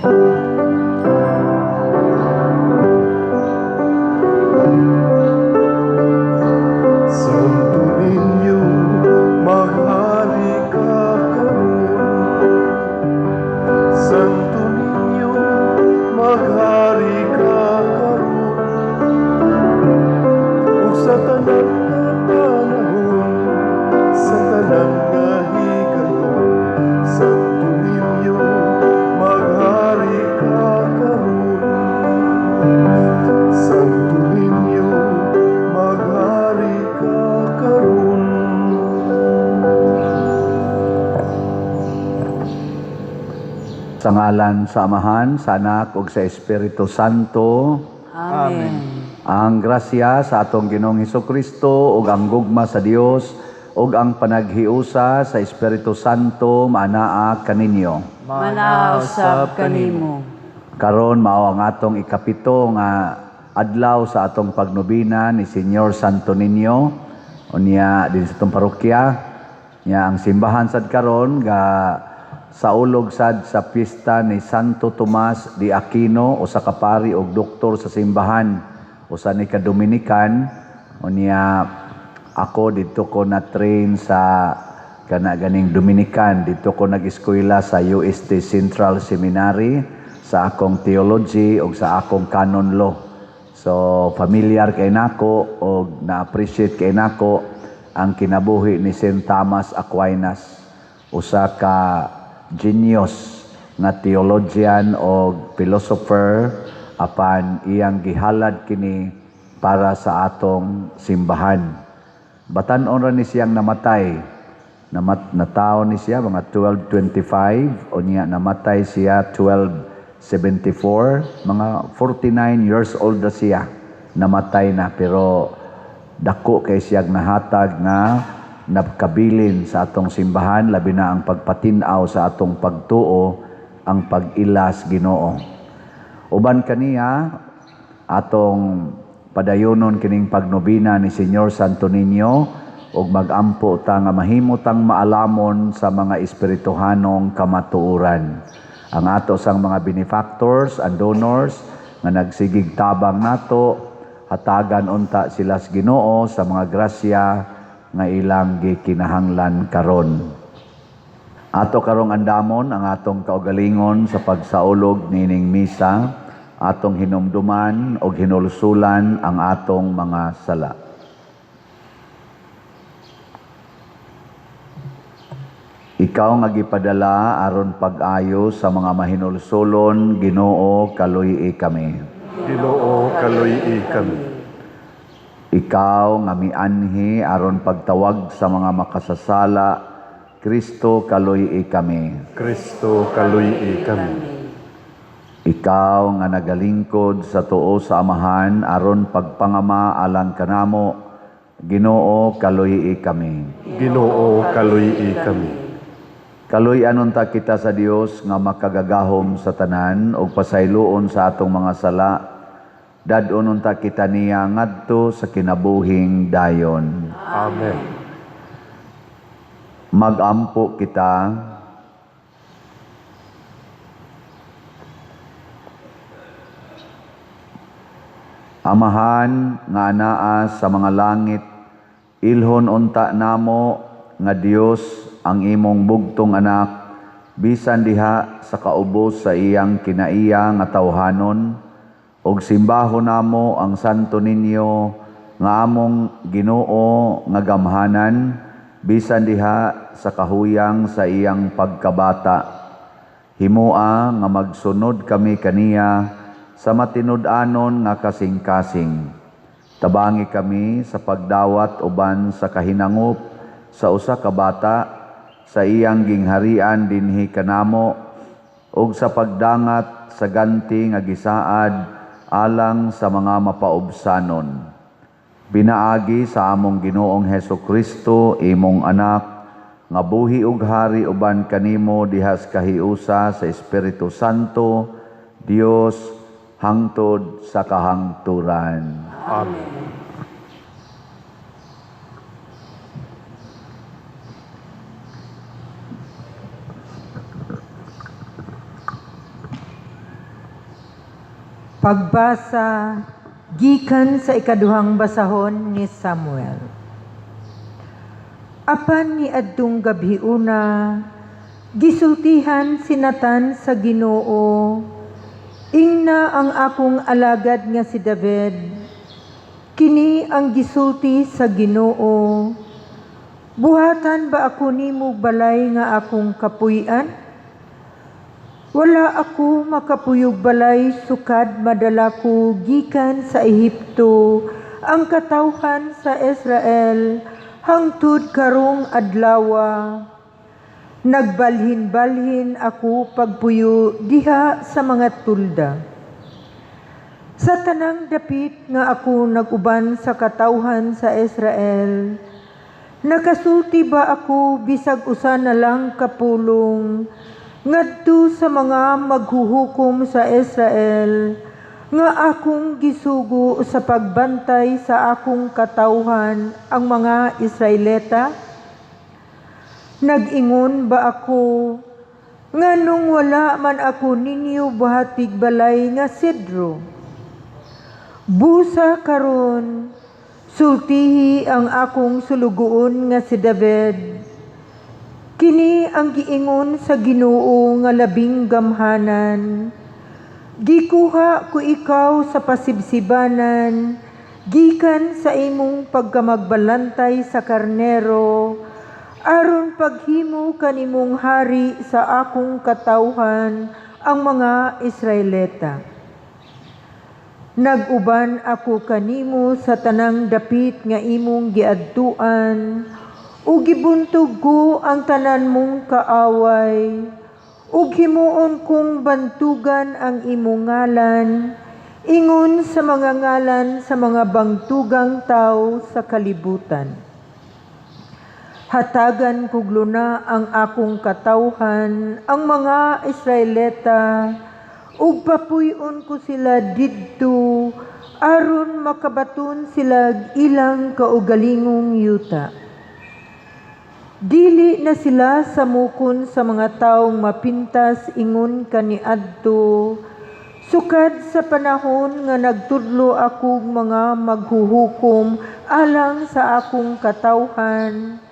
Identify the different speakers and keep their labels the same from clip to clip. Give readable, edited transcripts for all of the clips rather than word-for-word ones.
Speaker 1: Santo Niño, maghari ka karon. Santo Niño, maghari ka karon. Ug sa tanan nga panahon, sa tanan nga higayon, Santo Niño, maghari ka karon. Santo Niño, maghari ka karon.
Speaker 2: Sa ngalan sa Amahan, sa Anak ug sa Espiritu Santo.
Speaker 3: Amen.
Speaker 2: Ang grasya sa atong Ginoong Hesukristo ug ang gugma sa Dios ug ang panaghiusa sa Espiritu Santo maanaa kaninyo.
Speaker 3: Manausab kanimo.
Speaker 2: Karon mao ang atong ikapito nga adlaw sa atong pagnobina ni Señor Santo Niño unya din sa atong parokya. Nya ang simbahan sad karon ga saulog sad sa pista ni Santo Tomas de Aquino, usa ka pari og doktor sa simbahan, usa ni ka Dominican. Unya ako didto ko na train sa kana ganing Dominican, didto ko nag-eskwela sa UST Central Seminary sa akong theology ug sa akong canon law. So familiar kay nako og na-appreciate kay nako ang kinabuhi ni Saint Thomas Aquinas, usa ka genius nga theologian og philosopher, apan iyang gihalad kini para sa atong simbahan. Batan-on ra ni siyang namatay. Natawo ni siya mga 1225, unya namatay siya 1274, mga 49 years old na siya namatay na, pero dako kay siyang nahatag nga nagkabilin sa atong simbahan, labi na ang pagpatin-aw sa atong pagtuo, ang pag-ilas Ginoo. Uban kaniya atong padayonon kining pagnobina ni Señor Santo Niño ug magampo ta nga mahimo tang maalamon sa mga espirituhanong kamatuoran. Ang ato sang mga benefactors and donors nga nagsigig tabang nato, hatagan unta sila sa Ginoo sa mga grasya nga ilang gikinahanglan karon. Ato karong andamon ang atong kaugalingon sa pagsaulog nining misa, atong hinumduman og hinulsulan ang atong mga sala. Ikaw nga gipadala aron pag-ayo sa mga mahinulsulon, Ginoo, kaluy-i kami.
Speaker 1: Ginoo, kaluy-i kami.
Speaker 2: Ikaw nga mianhi aron pagtawag sa mga makasasala, Kristo, kaluy-i kami.
Speaker 1: Kristo, kaluy-i kami.
Speaker 2: Ikaw nga nagalingkod sa tuo sa Amahan aron pagpangama alang kanamo, Ginoo, kaluy-i kami.
Speaker 1: Ginoo, kaluy-i kami.
Speaker 2: Kaluy-an unta kita sa Dios nga makagagahom sa tanan ug pasayloon sa atong mga sala. Dad-on unta kita niya ngadto sa kinabuhing dayon.
Speaker 1: Amen.
Speaker 2: Magampo kita. Amahan nga anaa sa mga langit, ilhon unta namo nga Dios ang imong bugtong anak, bisan diha sa kaubos sa iyang kinaiya nga tawhanon, ug simbaho namo ang Santo Niño nga among Ginoo nga gamhanan, bisan diha sa kahuyang sa iyang pagkabata. Himoa nga magsunod kami kaniya sa matinud-anon nga kasing-kasing. Tabangi kami sa pagdawat uban sa kahinangop sa usa ka bata sa iyang gingharian dinhi kanamo, ug sa pagdangat sa ganti nga gisaad alang sa mga mapaubsanon. Pinaagi sa among Ginoong Heso Kristo, imong anak, nga buhi ug hari uban kanimo diha sa kahiusa sa Espiritu Santo, Dios, hangtod sa kahangturan.
Speaker 1: Amen.
Speaker 4: Pagbasa gikan sa ikaduhang basahon ni Samuel. Apan niadtong gabhiuna, gisultihan si Nathan sa Ginoo, "Ingna ang akong alagad nga si David, kini ang gisulti sa Ginoo, buhatan ba ako nimo balay nga akong kapuy-an? Wala ako makapuyog balay sukad madala ko gikan sa Ehipto ang katawhan sa Israel hangtod karong adlawa. Nagbalhin-balhin ako pagpuyo diha sa mga tulda. Sa tanang dapit nga ako nag-uban sa katawhan sa Israel, nakasulti ba ako bisag usa na lang ka pulong ngadto sa mga maghuhukom sa Israel nga akong gisugo sa pagbantay sa akong katawhan ang mga Israelita? Nag-ingon ba ako, nganong wala man ako ninyo buhatig balay nga sedro? Busa karon, sultihi ang akong sulugoon nga si David. Kini ang giingon sa Ginoo nga labing gamhanan. Gikuha ko ikaw sa pasibsibanan, gikan sa imong pagkamagbalantay sa karnero, aron paghimo kanimong hari sa akong katawhan ang mga Israelita. Nag-uban ako kanimo sa tanang dapit nga imong giadtuan, ug gibuntog ko ang tanan mong kaaway, ug himuon kong bantugan ang imong ngalan, ingon sa mga ngalan sa mga bangtugang tawo sa kalibutan. Hatagan kog luna ang akong katawhan, ang mga Israelita, ug papuy-on ko sila didto aron makabaton sila ilang kaugalingong yuta. Dili na sila samukon sa mga taong mapintas ingon kaniadto, sukad sa panahon nga nagtudlo akong mga maghuhukom alang sa akong katawhan,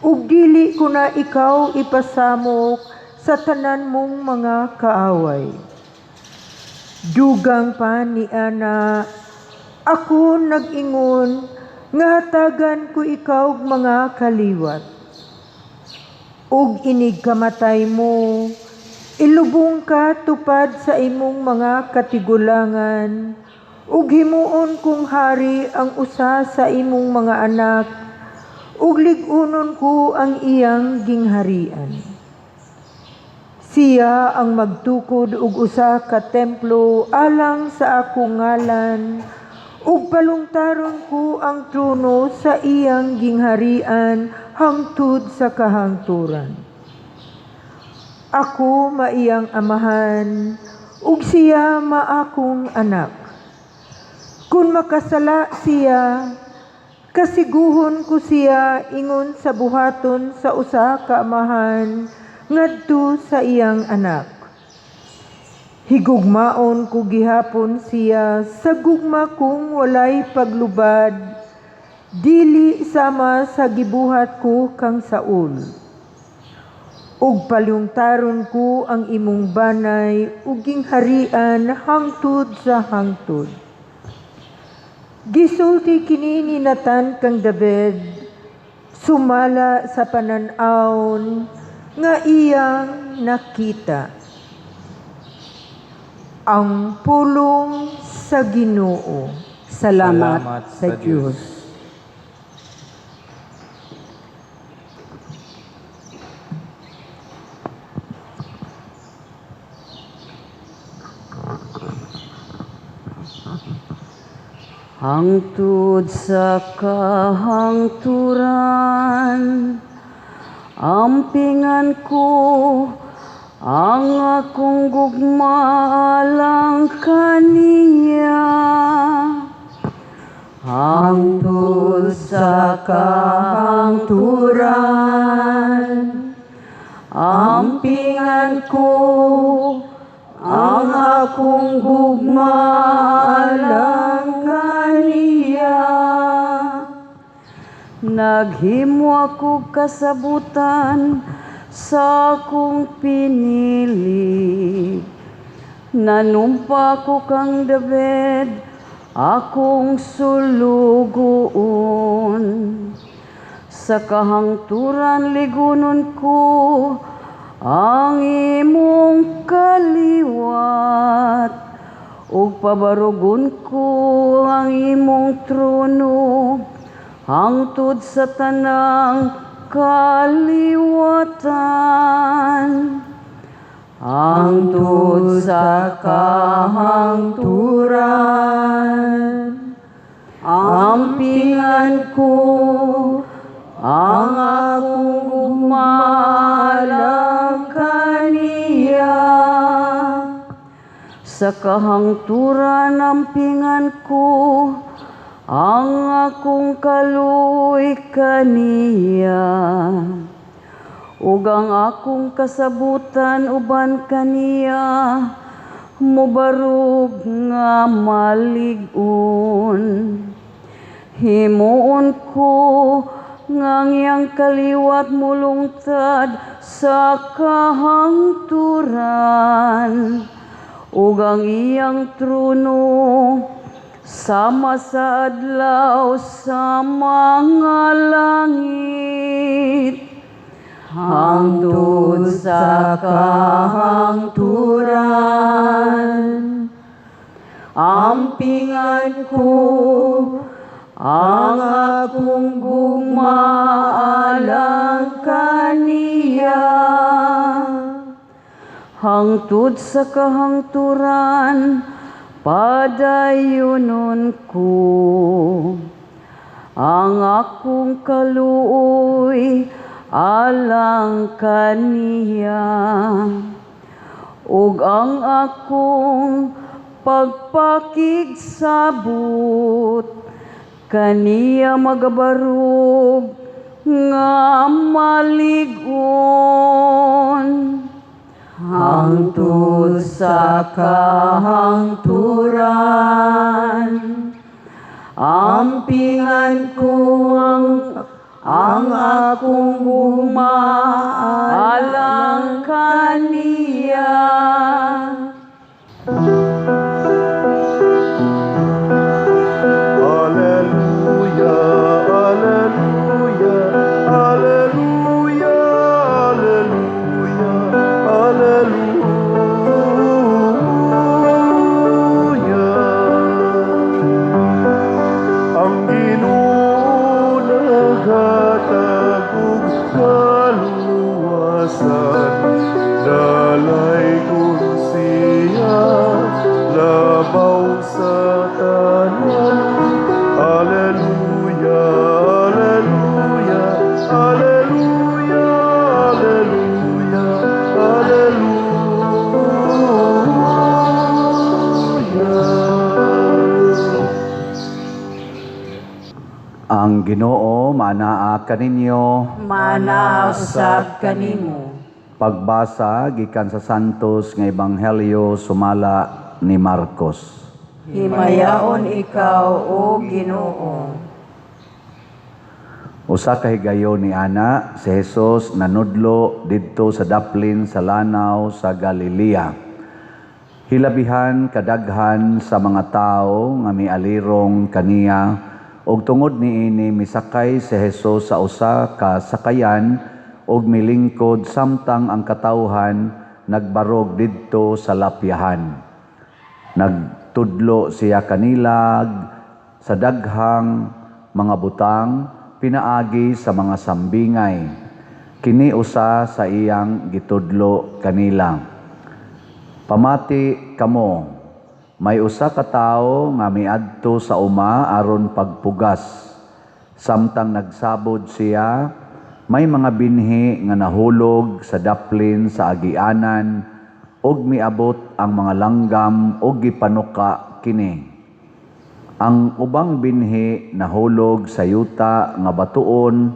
Speaker 4: ug dili ko na ikaw ipasamok sa tanan mong mga kaaway. Dugang pa niana, ako nag-ingon nga hatagan ko ikaw og mga kaliwat. Ug inig kamatay mo, ilubong ka tupad sa imong mga katigulangan, ug himuon kong hari ang usa sa imong mga anak, ug lig-unon ko ang iyang gingharian. Siya ang magtukod og usa ka templo alang sa akong ngalan, ug palungtaron ko ang trono sa iyang gingharian hangtod sa kahangturan. Ako maiyang amahan, ug siya maakong anak. Kung makasala siya, kasiguhon ko siya ingon sa buhaton sa usa ka amahan ngadto sa iyang anak. Higugmaon ko gihapon siya sa gugma kong walay paglubad, dili sama sa gibuhat ko kang Saul. Ug palungtaron ko ang imong banay ug gingharian hangtod sa hangtod. Gisulti kini ni Nathan kang David, sumala sa panan-awon nga iyang nakita. Ang pulong sa Ginoo.
Speaker 3: Salamat,
Speaker 5: Salamat
Speaker 3: sa
Speaker 5: sa
Speaker 3: Diyos.
Speaker 5: Diyos.
Speaker 3: Hangtod sa kahangturan, ampingan ko ang akong gugma alang kaniya. Hangtod sa kahangturan, ampingan ko Ang akong gugma alang kaniya. Naghimo ako kasabutan sa akong pinili. Nanumpa ko kang David, akong sulugoon. Sa kahangturan ligunon ko ang imong kaliwat, ug pabarugon ko ang imong trono hangtod sa tanang kaliwatan. Hangtod sa kahangturan, ampingan ko ang akong gugma alang kaniya. Sa kahangturan ampingan ko ang akong kaluoy kaniya, ug ang akong kasabutan uban kaniya mobarog nga malig-on. Himuon ko nga ang iyang kaliwat mulungtad sa kahangturan, ug ang iyang trono sama sa adlaw sa mga langit. Hangtod sa kahangturan, ampingan ko ang akong gugma alang kaniya. Hangtod sa kahangturan, padayunon ko ang akong kaluoy alang kaniya, ug ang akong pagpakigsabot kaniya magabarog nga malig-on. Hangtod sa kahangturan, ampingan ko ang akong gugma alang kaniya.
Speaker 1: Alleluia, alleluia, alleluia, alleluia, alleluia. Ang Ginoo naghatag og kaluwasan, dalaygon siya labaw sa tanan. Alleluia, alleluia, alleluia, alleluia, alleluia.
Speaker 2: Ang Ginoo maanaa kaninyo.
Speaker 3: Maanaa usab kanimo.
Speaker 2: Pagbasa gikan sa Santos nga Ebanghelyo sumala ni Marcos.
Speaker 3: Himayaon ikaw, O Ginoo.
Speaker 2: Usa ka higayon ni ana, si Jesus nanudlo didto sa daplin sa lanaw sa Galilea. Hilabihan kadaghan sa mga tawo nga mialirong kaniya, ug tungod niini misakay si Jesus sa usa ka sakayan ug milingkod samtang ang katawhan nagbarog didto sa lapyahan. Nagtudlo siya kanila sa daghang mga butang pinaagi sa mga sambingay. Kini usa sa iyang gitudlo kanila. "Pamati kamo, may usa ka tawo nga miadto sa uma aron pagpugas. Samtang nagsabod siya, may mga binhi nga nahulog sa daplin sa agianan ug miabot ang mga langgam ug gipanuka kini. Ang ubang binhi nahulog sa yuta nga batuon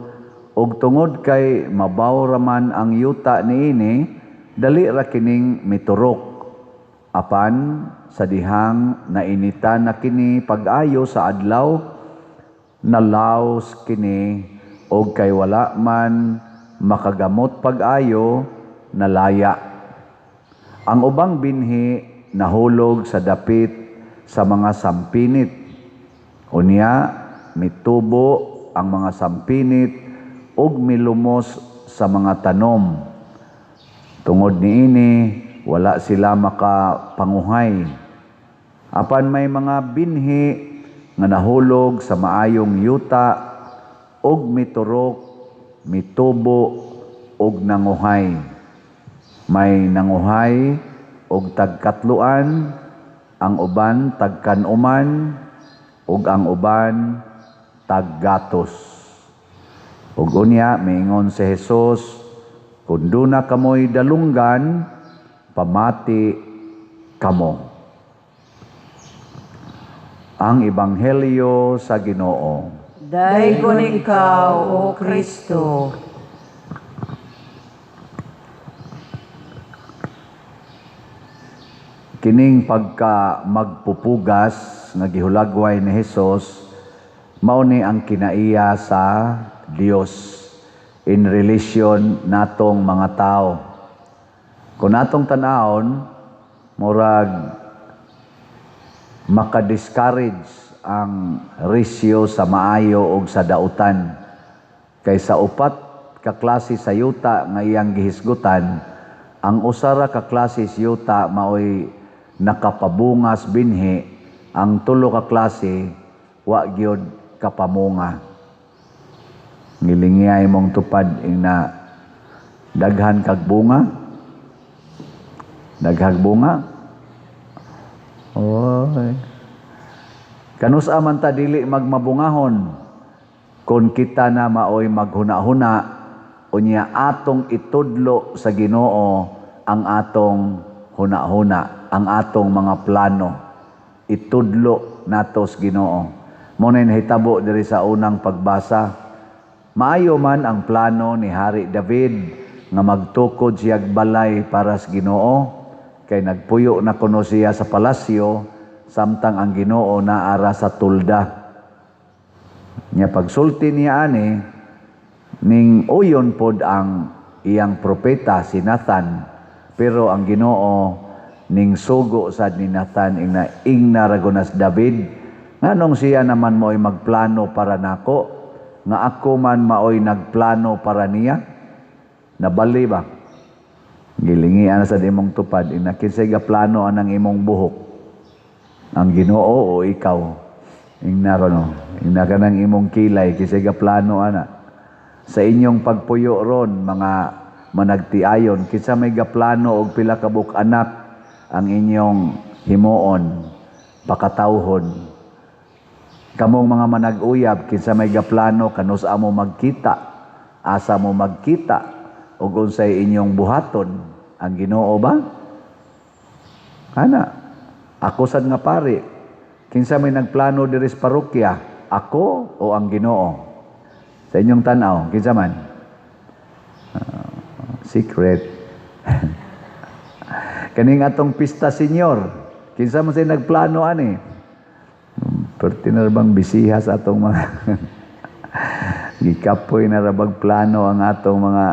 Speaker 2: ug tungod kay mabaw raman ang yuta niini, dali ra kining miturok. Apan sa dihang nainitan na kini pag-ayo sa adlaw, nalaos kini og kay wala man makagamot pag-ayo, nalaya. Ang ubang binhi nahulog sa dapit sa mga sampinit. Unya mitubo ang mga sampinit ug milumos sa mga tanom. Tungod niini wala sila makapanguhay. Apan may mga binhi nga nahulog sa maayong yuta ug miturok, mitubo ug nanguhay. May nanguhay og tagkatluan, ang uban tagkanuman, ug ang uban taggatos. Ug unya miingon si Jesus, "Kun duna kamoy dalunggan, pamati kamo." Ang Ebanghelyo sa Ginoo.
Speaker 3: Daygon ikaw, O Kristo.
Speaker 2: Kining pagka magpupugas nga gihulagway ni Hesus, mao ni ang kinaiya sa Dios in relation natong mga tao. Kung natong tan-awon, murag maka-discourage ang risyo sa maayo og sa dautan. Kay sa upat ka klase sa yuta nga iyang gihisgutan, ang usa ra ka klase sa yuta maoy nakapabungas binhi, ang tulo ka klase wa gyud kapamunga. Ngilingiyay mong tupad ingna daghan kag bunga. Daghang bunga. Oy. Kanus-a man ta dili magmabungahon kung kita na maoy maghuna-huna unya atong itudlo sa Ginoo ang atong huna-huna, ang atong mga plano. Itudlo nato sa Ginoo. Mo na nahitabo diri sa unang pagbasa. Maayo man ang plano ni Hari David nga magtukod siyag balay para sa Ginoo, kay nagpuyo na kuno siya sa palasyo samtang ang Ginoo naara sa tulda. Nya pagsulti niya ani, ning uyon pod ang iyang propeta si Nathan, pero ang Ginoo ning sugo sad ni Nathan ingna ingna ragonas David, nganong siya naman mo'y magplano para nako, nga ako man maoy nagplano para niya? Nabali ba? Gilingian na sa imong tupad, ina kinsay gaplano anang imong buhok? Ang Ginoo o ikaw? Ingna ko no, ingna ka ng imong kilay, kinsay gaplano ana? Sa inyong pagpuyo ron, mga managtiayon, kinsa may gaplano og pila ka buok anak ang inyong himuon, pakatawhon? Kamong mga manag-uyab, kinsa may gaplano kanus amo magkita, asa mo magkita, ug unsay inyong buhaton? Ang Ginoo ba? Ana, ako sad nga pari, kinsa may nagplano diri sa parokya, ako o ang Ginoo? Sa inyong tan-aw, kinsa man? Secret. Kaning atong pista senyor, kinsa man say nagplano ani? Perti na bang bisiha sa atong mga gikapoy na rabag plano ang atong mga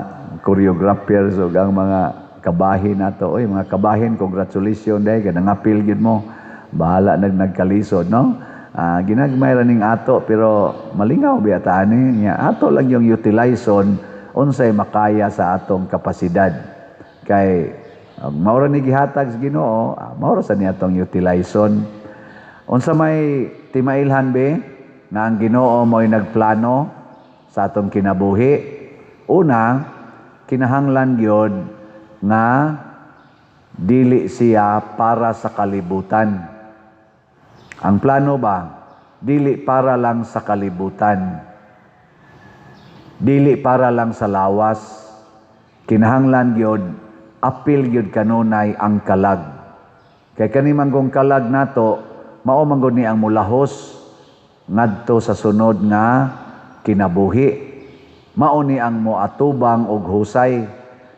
Speaker 2: choreographers ug ang mga kabahin nato. Oy, mga kabahin, congratulations dai kay nangapil gyud mo. Bahala nagkalisod, no? Ginagmay ra ning ato pero malingaw biya ta ani nya. Ato lang yung utilizon unsay makaya sa atong kapasidad. Kay mao ra ni gihatag sa Ginoo, mao ra sa ni atong utilizon. Unsa may timailhan be nga ang Ginoo mo'y nagplano sa atong kinabuhi? Una, kinahanglan gyud nga dili siya para sa kalibutan. Ang plano ba, dili para lang sa kalibutan. Dili para lang sa lawas. Kinahanglan gyud apil gyud kanunay ang kalag. Kay kani manggong kalag nato, mao man gud ni ang mulahos ngadto sa sunod nga kinabuhi. Mao ni ang moatubang og husay.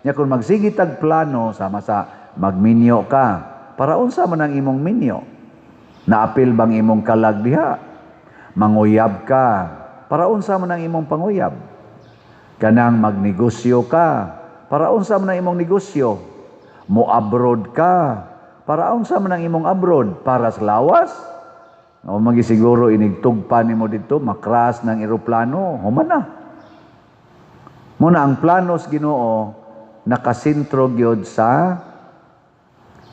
Speaker 2: Nya kun magsige tag plano sama sa magminyo ka, Para unsa man ang imong minyo? Naapil bang imong kalag diha? Manguyab ka. Para unsa man ang imong panguyab? Kanang magnegosyo ka. Para unsa man ang imong negosyo? Mo-abroad ka. Para unsa man ang imong abroad? Para sa lawas? O magisiguro inigtugpa nimo dito, makras ng eroplano, human na. Muna ang planos Ginoo nakasentro gyud sa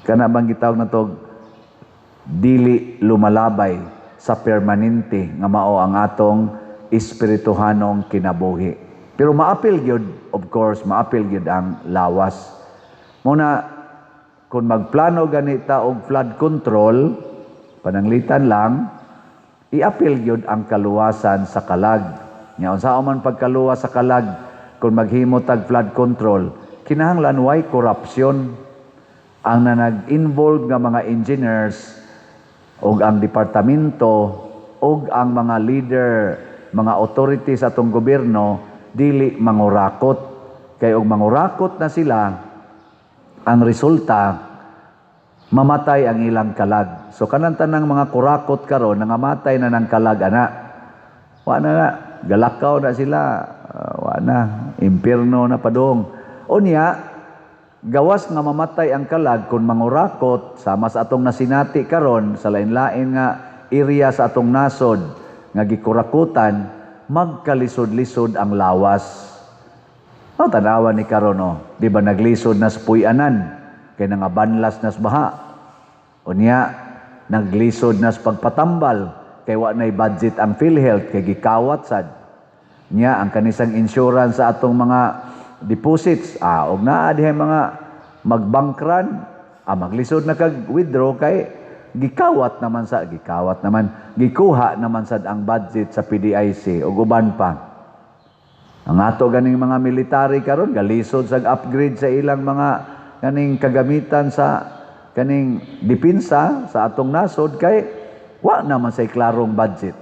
Speaker 2: kana bang gitawag na to dili lumalabay sa permanente nga mao ang atong espirituhanong kinabuhi. Pero maapil gyud, of course, maapil gyud ang lawas. Muna kung magplano ganita og flood control, pananglitan lang, iapil gyud ang kaluwasan sa kalag. Nya unsa man pagkaluwas sa kalag kung maghimo tag flood control, kinahanglan way korupsyon? Ang na nag-involve nga mga engineers og ang departamento og ang mga leader, mga authorities sa atong gobyerno, dili mangurakot. Kay og mangurakot na sila, ang resulta mamatay ang ilang kalag. So kanang tanang mga kurakot karon nangamatay na ng kalag ana. Wa na na, galakaw na sila, wa na, impierno na padung. Unya, gawas nga mamatay ang kalag kung mangurakot sama sa atong nasinati karon sa lain-lain nga area sa atong nasod nga gikurakutan, magkalisod-lisod ang lawas. Oh, tanawa ni karon, oh, di ba naglisod na sa puy-anan kay nangabanlas na sa baha. Unya, naglisod na sa pagpatambal kay wa nay budget ang PhilHealth kay gikawat sad. Nya ang kanisang insurance sa atong mga deposits, og naa dihay mga magbangkran, maglisod na kag withdraw kay gikawat naman sa gikawat naman, gikuha naman sad ang budget sa PDIC ug uban pa. Ang ato ganing mga military karon galisod sa upgrade sa ilang mga kaning kagamitan sa kaning depensa sa atong nasod kay wa naman say klarong budget.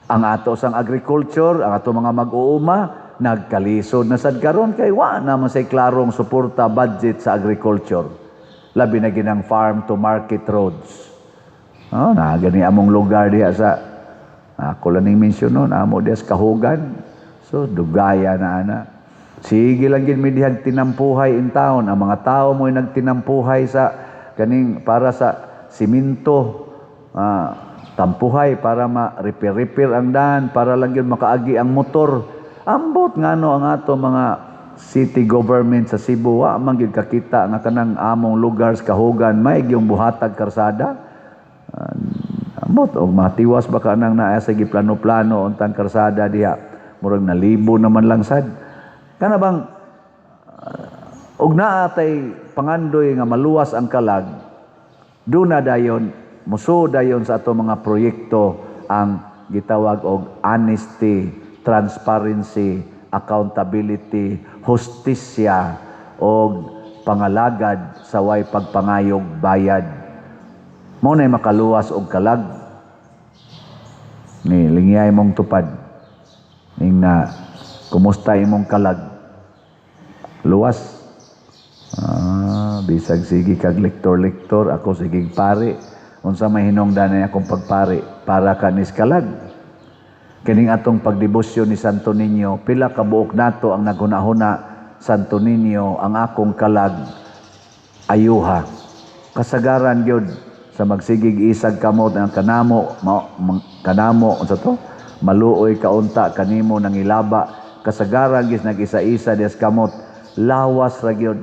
Speaker 2: Ang ato sang agriculture, ang ato mga mag-uuma nagkalisod na sad karon kay wa naman say klarong suporta budget sa agriculture. Labi na ginang farm to market roads. Oh, na gani among lugar diha sa ako lang ning mention no, amo diha sa Kahugan. So dugaya na ana. Sige lang gid mi dihag tinampuhay in town. Ang mga tao mo'y nagtinampuhay sa kaning para sa simento, tampuhay para ma-repair-repair ang daan para lang yun makaagi ang motor. Ambot ngano ang ato mga city government sa Cebu wa man gyud kakita nga kanang among lugar sa Kahugan may gyung buhatag karsada. Ambot og matiwas ba ka nang naa sa giplano-plano untang karsada diha, murag nalibo naman lang sad. Kana bang og naa tay pangandoy nga maluwas ang kalag, duna dayon, muso dayon sa ato mga proyekto ang gitawag og honesty, transparency, accountability, hustisya og pangalagad sa way pagpangayog bayad. Mao nay makaluwas og kalag. Ni lingyay mong tupad. Ning na kumusta imong kalag? Luwas. Bisag sige kag lektor-lektor, ako sige pare. Unsa may hinungdan akong pagpare para kanis kalag? Kining atong pagdebosyon ni Santo Niño, pila ka buok nato ang naghuna-huna, "Santo Niño, ang akong kalag ayuha." Kasagaran gyud sa magsigig isag kamot ang kanamo kanamo unsa to? Maluoy kaunta kanimo nangilaba. Kasagaran gis nag-isa-isa des kamot, lawas ra gyud.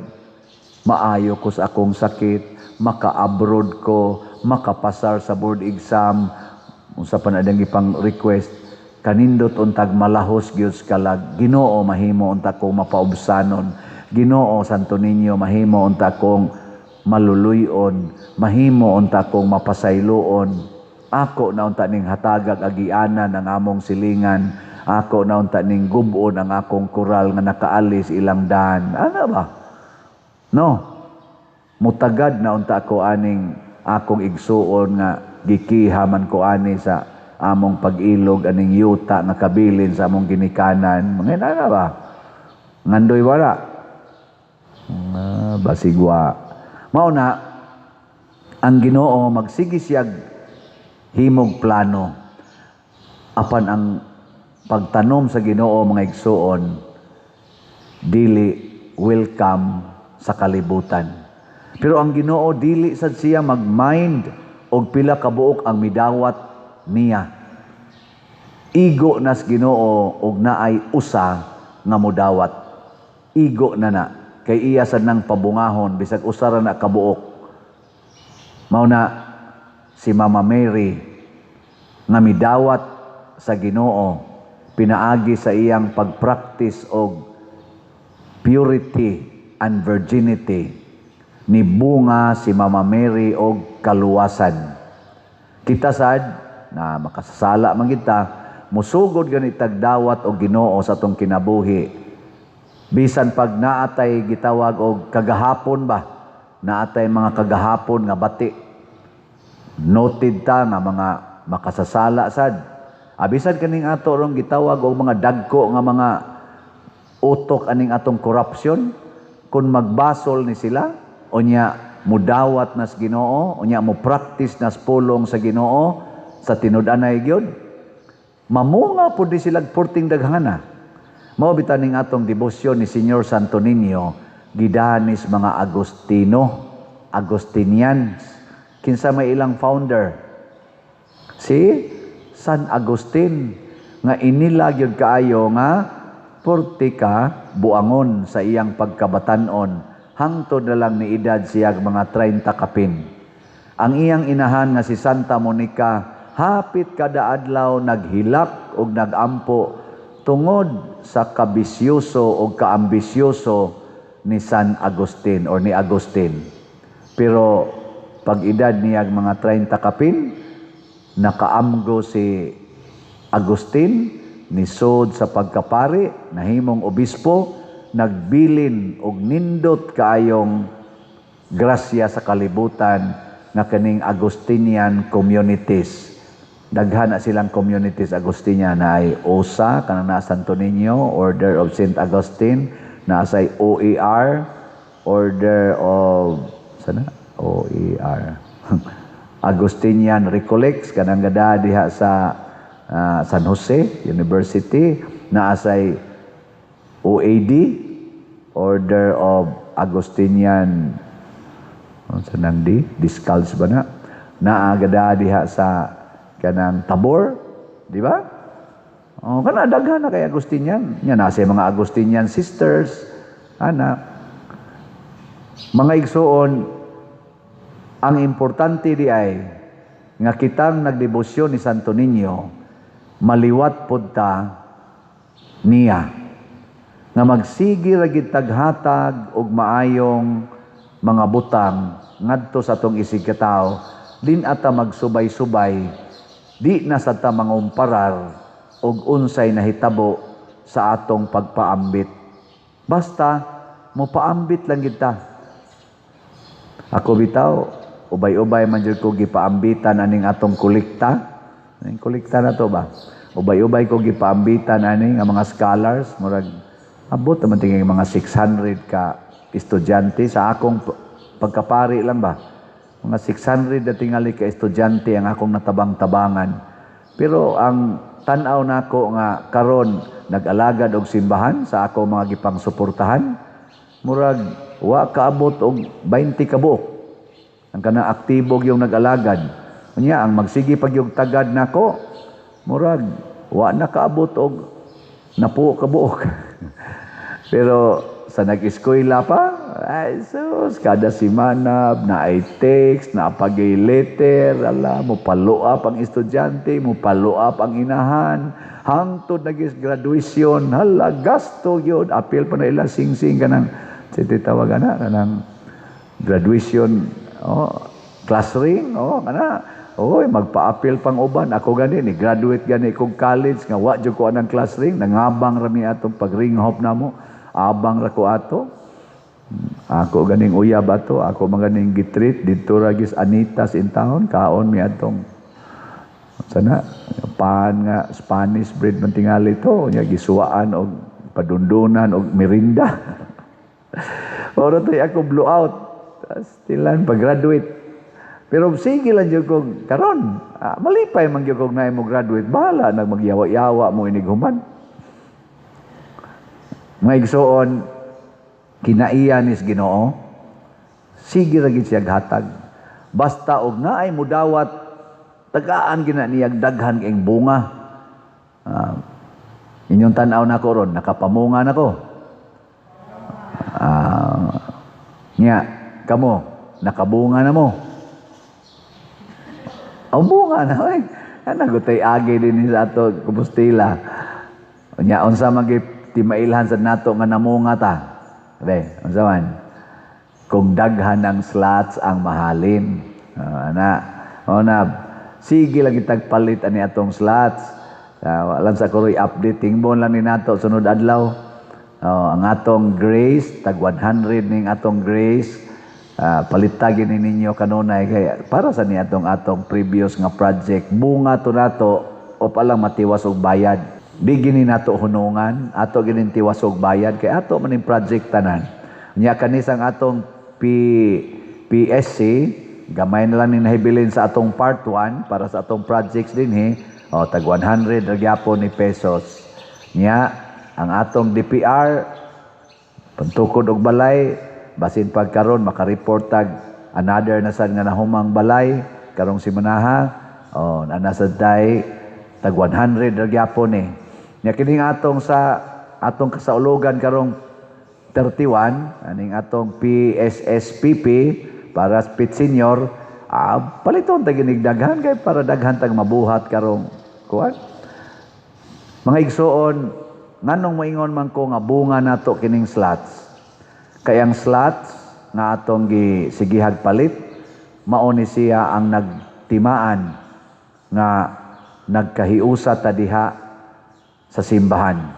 Speaker 2: Maayo ko sa akong sakit, maka-abroad ko, makapasar sa board exam, unsa pa na dang ipang request, kanindot untag malahos gyud sa kalag. Ginoo, mahimo unta kong mapaubsanon. Ginoo Santo Niño, mahimo unta kong maluluyon, mahimo unta kong mapasayloon. Ako na unta ning hatagag agianan ang among silingan. Ako na unta ning gubon ang akong koral nga nakaalis ilang daan. Ano ba? No. Mutagad na unta ako aning akong igsuon nga gikiha man ko ani sa among pag-ilog aning yuta nga kabilin sa among ginikanan. Mga ano ba? Ngandoy wala. Basigwa. Mao na, Ang Ginoo magsige siyag himog plano, apan ang pagtanom sa Ginoo, mga igsuon, dili welcome sa kalibutan. Pero ang Ginoo, dili sad siya magmind og pila ka buok ang midawat niya. Igo nas Ginoo og naay usa nga modawat. Igo na na kay iya sad nang pabungahon bisag usa ra na kabuok. Mao na si Mama Mary nga midawat sa Ginoo pinaagi sa iyang pagpractice og purity and virginity, ni bunga si Mama Mary og kaluwasan. Kita sad na makasasala man kita, musugod gani tagdawat og Ginoo sa atong kinabuhi. Bisan pag naatay gitawag og kagahapon ba? Naatay mga kagahapon nga bati. Noted ta nga mga makasasala sad. Abisan kaning ato rong gitawag og mga dagko nga mga utok aning atong corruption, kung magbasol ni sila, unya mudawat nas Ginoo, unya mo practice nas pulong sa Ginoo sa tinud-anay gyud, mamunga pud ni sila porting daghana. Mao bitaw ning atong debosyon ni Señor Santo Niño, gidanis mga Agustino, Agustinians. Kinsa may ilang founder? Si San Agustin, nga inila gyud kaayo nga porte ka buangon sa iyang pagkabatanon hangtod na lang ni edad siya mga 30 kapin. Ang iyang inahan nga si Santa Monica, hapit kada adlaw naghilak og nagampo tungod sa kabisyoso o kaambisyoso ni San Agustin or ni Agustin. Pero pag edad niya mga 30 kapin, nakaamgo si Agustin, nisod sa pagkapari, nahimong obispo, nagbilin og nindot kaayong grasya sa kalibutan nga kaning Agustinian communities. Daghan na silang communities Agustinian na ay OSA, kanang naa Santo Niño, Order of Saint Augustine, naa say OER, Order of sana OER, Agustinian Recollects, kanang gada diha sa San Jose University, naa say OAD, Order of Agustinian sa nang di Discalced ba na naa gada diha sa kanang Tabor, di ba? Oh, kana daghan na kay Agustinian. Nya naa say mga Agustinian sisters ana. Mga igsuon, ang importante di ay nga kitang nagdebosyon ni Santo Niño, maliwat pod ta niya nga magsige ra gid taghatag og maayong mga butang ngadto sa atong isig katawo, din ata magsubay-subay, di na sa ta mangumparar og unsay nahitabo sa atong pagpaambit. Basta mopaambit lang gid ta. Ako bitaw, ubay-ubay man jud ko gipaambitan aning atong kolekta. Aning kolekta na to ba? Ubay-ubay ko gipaambitan ani nga mga scholars, murag abot naman tingin mga 600 ka estudyante sa akong pagkapari lang ba. Mga 600 na tingali ka estudyante ang akong natabang-tabangan. Pero ang tan-aw nako nga karon nag-alagad og simbahan sa ako mga gipang suportahan, murag wa kaabot og 20 ka buok ang kanang aktibo yung nag-alagad. Unya ang magsige pag yung tagad nako, murag wa na kaabot og napuo ka buok. Pero sa nag-eskwela pa, ay sus, kada simana na ay text, na pagay letter, ala, mo follow up ang estudyante, mo follow up ang inahan, hangtod nagis graduation, hala, gasto yun, apil pa na ila sing-sing kanang, sige tawagan na, kanang graduation, oh, class ring, oh, kana, oy, magpa-apil pang uban. Ako gani, ni graduate gani kog college, nga wa jud ko anang class ring, nangabang rami atong pag-ring hop namo, abang ra ko ato. Ako ganing uyab ato, ako man ganing gitreat didto ra gis Anita's in town, kaon mi atong sana pan nga Spanish bread man tingali to, nya gisuwaan og padundunan og merinda. Oro to'y ako blow out. Stilan pag-graduate. Pero sige lang jud kog karon, malipay man gyud kog naay mo graduate, bahala nag magyawa-yawa mo inig human. Mga igsoon, kinaiya nis Ginoo, sige ra gid siya hatag. Basta og naay mudawat, tagaan gina niyag daghan kayong bunga. Inyong tan-aw nako ron, nakapamunga nako. Nya, kamo, nakabunga na mo. Ang bunga na, oy. Ana gutay agi din sa ato Compostela. Nya unsa man gyud timailhan sa nato nga namunga ta. Be, unsa man? Kung daghan ang slots ang mahalin. Ana, o na sige lagi tagpalit ani atong slots. Alam sa kuroy update tingbon lang ni nato sunod adlaw. Oh, ang atong grace tag 100 ning atong grace. Palitagin ni ninyo kanunay kay para sa ni atong atong previous nga project bunga to nato o palang matiwas og bayad. Di gini nato hunungan, ato ginin tiwas og bayad kay ato man ning project tanan. Nya kanisang atong PSC gamay na lang ni nahibilin sa atong part 1 para sa atong projects dinhi, o tag 100 ra gyapon ni pesos. Nya ang atong DPR pantukod og balay, basin pagkaron maka-report tag another na sad nga nahumang balay karong simanaha, oh, na sad tay tag 100 ra gyapon ni. Nya kining atong sa atong kasaulugan karong 31 aning atong PSSPP para sa Pit Senior, paliton tag inig daghan kay para daghan tag mabuhat karong kuan. Mga igsoon, nganong moingon man ko nga bunga nato kining slots? Kay ang slots nga atong gisigihag palit, mao ni siya ang nagtimaan nga nagkahiusa ta diha sa simbahan,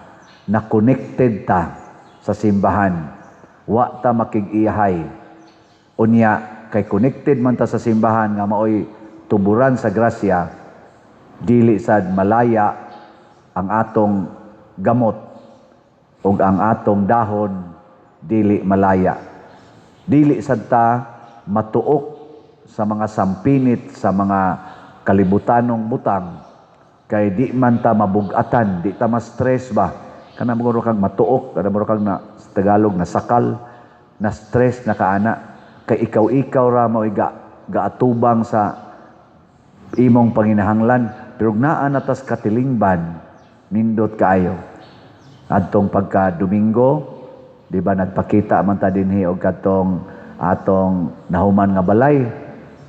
Speaker 2: na connected ta sa simbahan, wa ta makig-iyahay. Unya kay connected man ta sa simbahan nga maoy tuburan sa grasya, dili sad malaya ang atong gamot ug ang atong dahon dili malaya. Dili sad ta matuok sa mga sampinit sa mga kalibutanong butang kay di man ta mabugatan, di ta ma-stress ba. Kana mo kang matuok, kana mo kang na sa Tagalog nasakal, na stress na kaana kay ikaw-ikaw ra mo gaatubang sa imong panginahanglan, pero naa na tas katilingban, nindot kaayo. Adtong pagka Domingo, di ba nagpakita man ta dinhi og katong atong nahuman nga balay.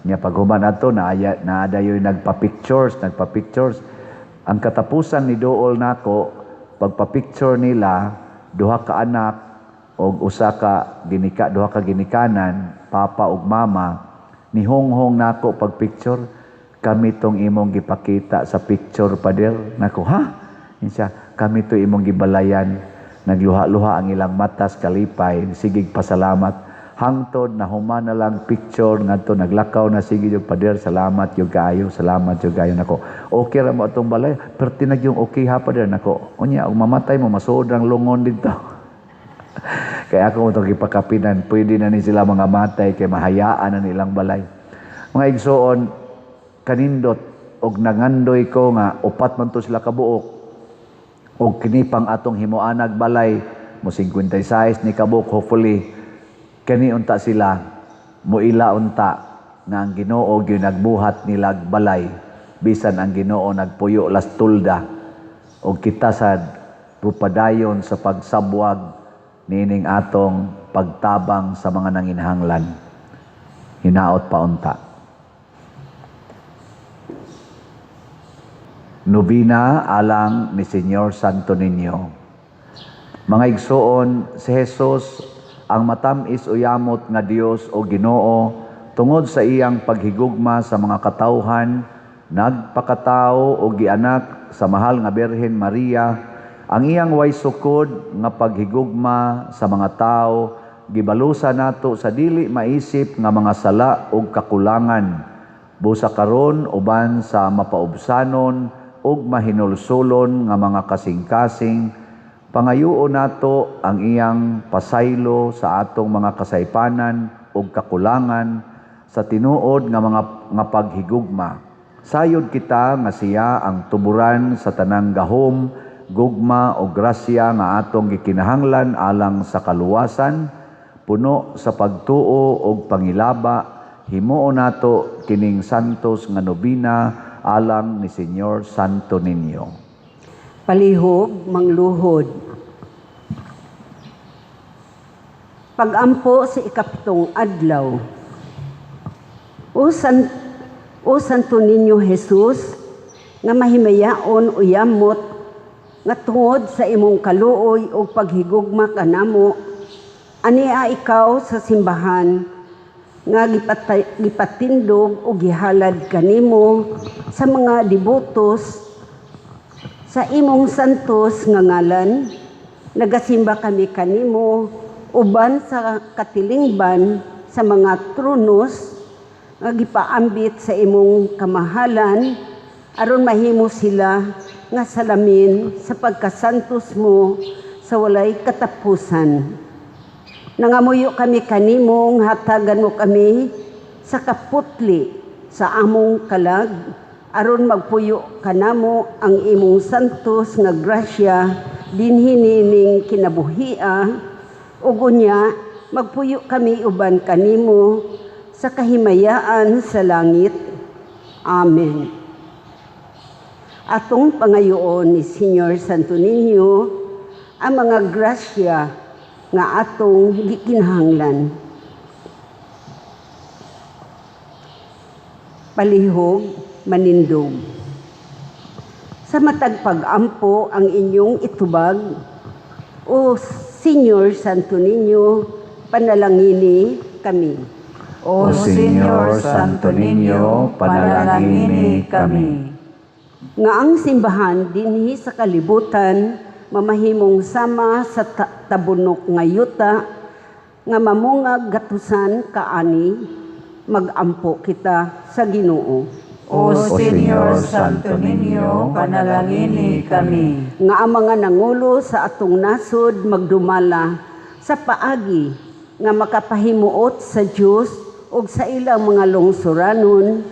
Speaker 2: Nya paghuman adto naadayoy nagpa-pictures. Ang katapusan ni dool nako pagpa-picture nila duha ka anak og usa ka ginika, duha ka ginikanan, papa ug mama, nihonghong nako pag-picture, kami tong imong gipakita sa picture, pader. Nako, ha? Insa, kami to imong gibalayan. Nagluha-luha ang ilang matas kalipay, sigig pasalamat. Hangtod na human na lang picture ngadto naglakaw na sige yung pader, salamat yung kaayo, salamat yung kaayo nako. Okay ra mo atong balay, pero tinag yung okay ha pader nako. Unya og mamatay mo masuod ang lungon didto. Kaya ako mo itong gipakapinan, pwede na ni sila mga matay kay mahayaan na nilang balay. Mga igsoon, kanindot og nangandoy ko nga upat man to sila kabuok og kini pang atong himuanag balay mo 56 ni kabuok, hopefully kani unta sila muila unta nga ang Ginoo gyud nagbuhat nilag balay bisan ang Ginoo nagpuyo las tulda og kita sad pupadayon sa pagsabwag niining atong pagtabang sa mga nanginahanglan. Hinaot pa unta. Nobina alang ni Señor Santo Niño. Mga igsoon, si Jesus ang matam-is o yamot nga Dios o Ginoo tungod sa iyang paghigugma sa mga katawhan, nagpakatao o gianak sa mahal nga Birhen Maria. Ang iyang way sukod nga paghigugma sa mga tao gibalusa nato sa dili maisip nga mga sala ug kakulangan, busa karon uban sa mapaubsanon ug mahinulsulon nga mga kasing-kasing. Pangayuon nato ang iyang pasaylo sa atong mga kasaypanan ug kakulangan sa tinuod nga mga nga paghigugma. Sayod kita nga siya ang tuburan sa tanang gahom, gugma o grasya nga atong gikinahanglan alang sa kaluwasan, puno sa pagtuo og pangilaba, himuon nato kining santos nga nobina alang ni Señor Santo Niño.
Speaker 3: Palihog, mangluhod. Pagampo sa 7 adlaw. O Santo Niño Jesus, nga mahimayaon o yamot, nga tungod sa imong kaluoy o paghigugma kanamo, ania ikaw sa simbahan, nga gipatindog o gihalad kanimo sa mga debotos sa imong santos nga ngalan, nagasimba kami kanimo uban sa katilingban sa mga tronos nga gipaambit sa imong kamahalan aron mahimo sila nga salamin sa pagkasantos mo sa walay katapusan. Nangamuyo kami kanimo nga hatagan mo kami sa kaputli sa among kalag aron magpuyo kanamo ang imong santos nga grasya dinhi nining kinabuhia ug unya magpuyo kami uban kanimo sa kahimayaan sa langit. Amen. Atong pangayoon ni Señor Santo Niño ang mga grasya nga atong gikinahanglan. Palihog, manindog. Sa matag pag-ampo ang inyong itubag, o Señor Santo Niño, panalangini kami.
Speaker 4: O Señor Santo Niño, panalangini kami.
Speaker 3: Nga ang simbahan dinhi sa kalibutan mamahimong sama sa tabunok nga yuta nga mamungag gatusan kaani, magampo kita sa Ginoo.
Speaker 4: O Señor Santo Niño, panalangini kami.
Speaker 3: Nga ang mga nangulo sa atong nasod magdumala sa paagi nga makapahimuot sa Dios ug sa ilang mga lungsuranon,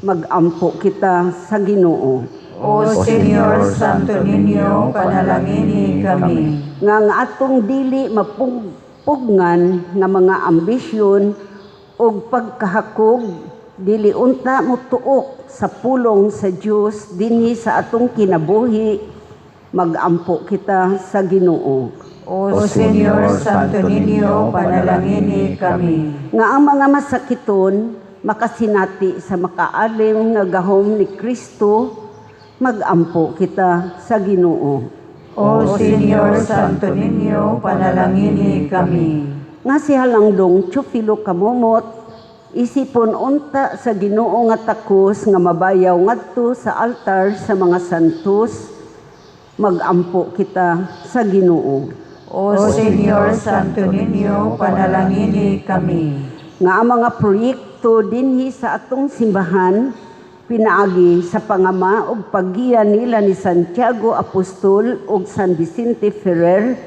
Speaker 3: magampo kita sa Ginoo.
Speaker 4: O Señor Santo Niño, panalangini kami.
Speaker 3: Nga ang atong dili mapugpugngan nga mga ambisyon ug pagkahakog, dili unta motuok sa pulong sa Dios dinhi sa atong kinabuhi, magampo kita sa Ginoo.
Speaker 4: O Señor Santo Niño, panalangini kami.
Speaker 3: Nga ang mga masakiton makasinati sa makaalim nga gahom ni Kristo, magampo kita sa Ginoo.
Speaker 4: O Señor Santo Niño, panalangini kami.
Speaker 3: Nga si Halangdong Teofilo Camomot, isipon unta sa Ginoo nga takos nga mabayaw ngadto sa altar sa mga santos, magampo kita sa Ginoo.
Speaker 4: O Señor Santo Niño, panalangini kami.
Speaker 3: Nga ang mga proyekto dinhi sa atong simbahan pinaagi sa pangama ug paggiya nila ni Santiago Apostol ug San Vicente Ferrer,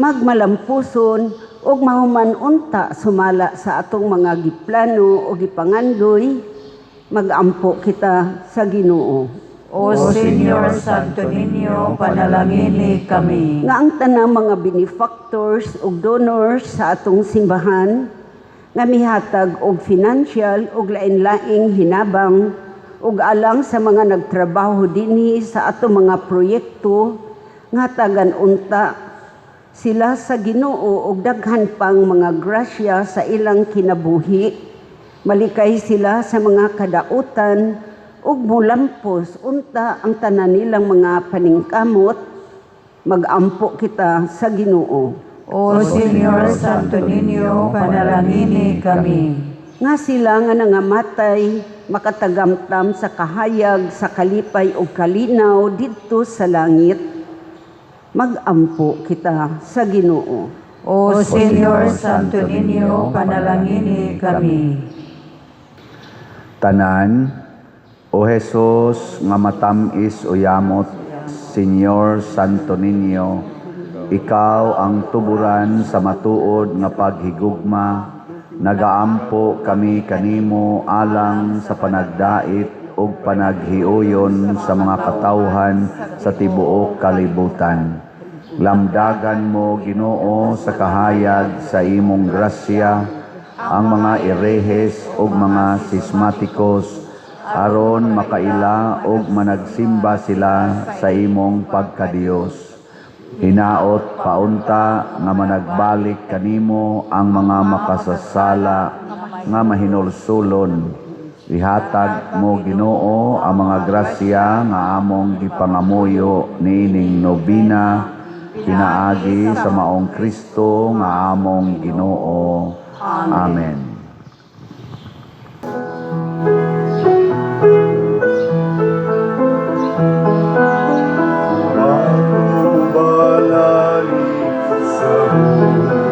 Speaker 3: magmalampuson ug mahuman unta sumala sa atong mga giplano o gipangandoy, magampo kita sa Ginoo.
Speaker 4: O Señor Santo Niño, panalangini kami.
Speaker 3: Nga ang tanang mga benefactors ug donors sa atong simbahan nga mihatag og financial ug lain-laing hinabang ug alang sa mga nagtrabaho dinhi sa atong mga proyekto, nga hatagan unta sila sa Ginoo og daghan pang mga grasya sa ilang kinabuhi, malikay sila sa mga kadautan ug mulampos unta ang tanan nilang mga paningkamot, magampo kita sa Ginoo.
Speaker 4: O Señor Santo Niño, panalangini kami.
Speaker 3: Nga sila nga nangamatay makatagamtam sa kahayag sa kalipay ug kalinaw didto sa langit, magampo kita sa Ginoo.
Speaker 4: O Señor Santo Niño, panalangini kami.
Speaker 2: Tanan, O Jesus nga matamis o yamot, Señor Santo Niño, ikaw ang tuburan sa matuod nga paghigugma, Nagaampo kami kanimo alang sa panagdait ug panaghiuyon sa mga katawhan sa tibuok kalibutan. Lamdagan mo, Ginoo, sa kahayag sa imong grasya ang mga erehes ug mga sismatikos aron makaila ug managsimba sila sa imong pagkadiyos. Hinaot paunta nga managbalik kanimo ang mga makasasala nga mahinulsulon. Ihatag mo, Ginoo, ang mga grasya nga among gipangamuyo niining nobina pinaagi sa maong Kristo nga among Ginoo. Amen.
Speaker 1: Matubalali sa hugma,